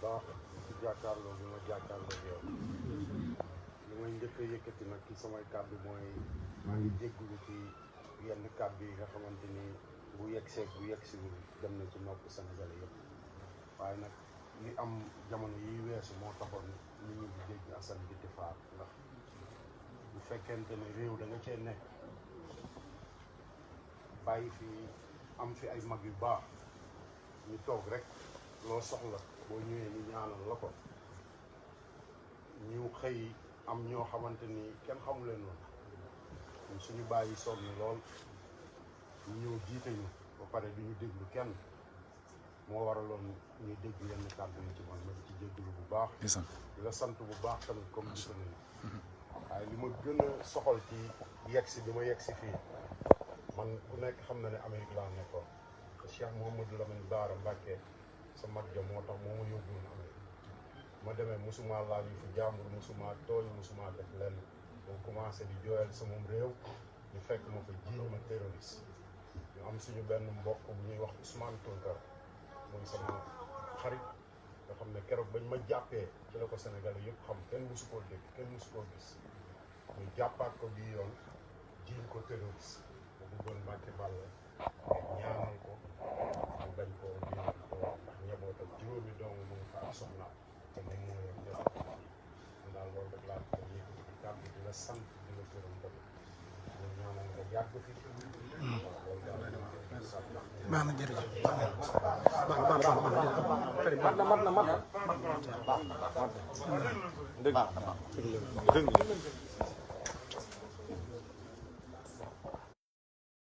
baax ci jàkkaarloo bi ma jàkkaarloo yow li may njëkk a yëkkati nag ci samay kàddu mooy maa ngi jéggulu ci yenn kàddu yi nga xamante ni bu yeggseeg bu yeggsiwul dem na ci nopp Sénégalais yëpp waaye nag li am jamono yiy weesu moo taxoon nit ñi di dégg Assane di defaar ndax bu fekkente ne réew da nga cee nekk bàyyi fi am fi ay mag yu baax ñu toog rek loo soxla boo ñëwee ni ñaanal la ko ñu xëy am ñoo xamante ni kenn xamu leen woon suñu bàyyi sonn lool ñu ñëw jiite ñu ba pare du ñu déglu kenn moo waraloon ñuy dégg yenn kàddu yi ci man ma ci jégglu bu baax di la sant bu baax tamit comme gis nañu waaye li ma gën a soxal ci yegsi bi ma yegsi fii man ku nekk xam na ne Amérique laa nekkoon te Cheikh Mouhamadou Lamine Bara Mbacké sa mag ja moo tax moo ma yóbbuwoon Amérique ma demee musuma laal yu fi jàmbur musuma tooñ musuma def lenn boo commencé di jooyal sama réew ñu fekk ma fa jiiñ ma terroriste ñu am suñu benn mbokk bu ñuy wax Ousmane Tounkara mooy sama xarit nga xam ne keroog bañ ma jàppee ci la ko Sénégalais yëpp xam kenn musu koo dégg kenn musu koo gis ñu jàppaat ko bii yoon jiiñ ko terroriste ba bëggoon Macky Ball ñaanal ko mu bañ koo jiiñ ko ndax njabootam juróomi doomu mu ngi fa ak soxnaam te moom moo yor njaboot man daal loolu rek laa ko yëkkati ci kàddu di la sant di la gërëm tamit ñu ñaanal nga yàgg fi loolu daal baax na jërëjëf mat na